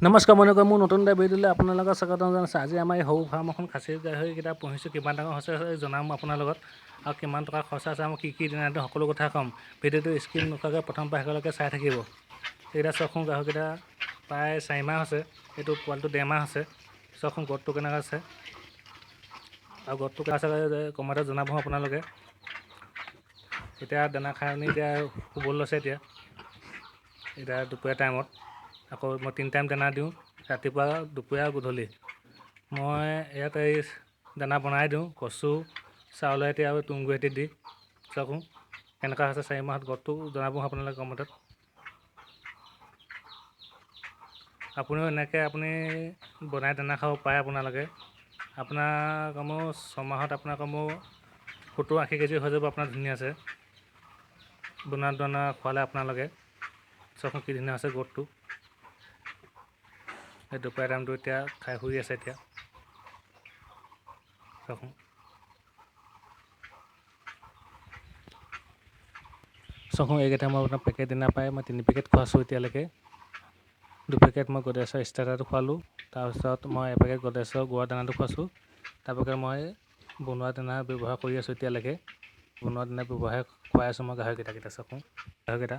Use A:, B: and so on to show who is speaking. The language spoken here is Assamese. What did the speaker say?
A: নমস্কাৰ বন্ধুসকল, মোৰ নতুন এটা ভিডিঅ'লৈ আপোনালোকক স্বাগতম জনাইছোঁ। আজি আমাৰ এই সৰু ফাৰ্ম এখন খাচী গাহৰিকেইটা পুহিছোঁ, কিমান ডাঙৰ হৈছে জনাম আপোনাৰ লগত, আৰু কিমান টকা খৰচা আছে, মই কি কি দানা দিওঁ সকলো কথা ক'ম। ভিডিঅ'টো স্কিপ নকৰাকৈ প্ৰথম পৰা শেষলৈকে চাই থাকিব। এইকেইটা চাওকচোন, গাহৰিকেইটা প্ৰায় 4 মাহ হৈছে, এইটো পোৱালিটো 1.5 মাহ হৈছে। চাওকচোন গতটো কেনেকুৱা আছে আৰু গতটো কেনেকুৱা আছে কমেণ্টত জনাব আপোনালোকে। এতিয়া দানা খাই পিনি এতিয়া শুব লৈছে। এতিয়া এতিয়া দুপৰীয়া টাইমত আকৌ মই 3 টাইম দানা দিওঁ, ৰাতিপুৱা, দুপৰীয়া, গধূলি। মই ইয়াত এই দানা বনাই দিওঁ কচু, চাউলৰ সৈতে আৰু তুঁহগুৰি সৈতে দি। চাওকচোন কেনেকুৱা হৈছে 4 মাহত গতটো, জনাব আপোনালোকে কমেণ্টত। আপুনিও এনেকৈ আপুনি বনাই দানা খাব পাৰে। আপোনালোকে আপোনাৰ কমেও 6 মাহত আপোনাৰ কমেও 70-80 কেজি হৈ যাব আপোনাৰ ধুনীয়াছে বনোৱা দানা খোৱালে আপোনালোকে। চাওকচোন কি ধুনীয়া হৈছে গতটো। এই দুপৰীয়া টাইমটো এতিয়া খাই শুই আছে। এতিয়া চাওকচোন, চাওকচোন এইকেইটা মই আপোনাৰ পেকেট দানা পাই মই 3 পেকেট খুৱাইছোঁ এতিয়ালৈকে। 2 পেকেট মই গডৰেজৰ ষ্টাৰ্টাৰটো খোৱালোঁ, তাৰপিছত মই এপেকেট গডৰেজৰ গুড়া দানাটো খুৱাইছোঁ, তাৰপেকেট মই বনোৱা দানা ব্যৱহাৰ কৰি আছোঁ এতিয়ালৈকে। বনোৱা দানা ব্যৱহাৰ খুৱাই আছোঁ মই গাহৰিকেইটা। চাওকচোন গাহৰিকেইটা।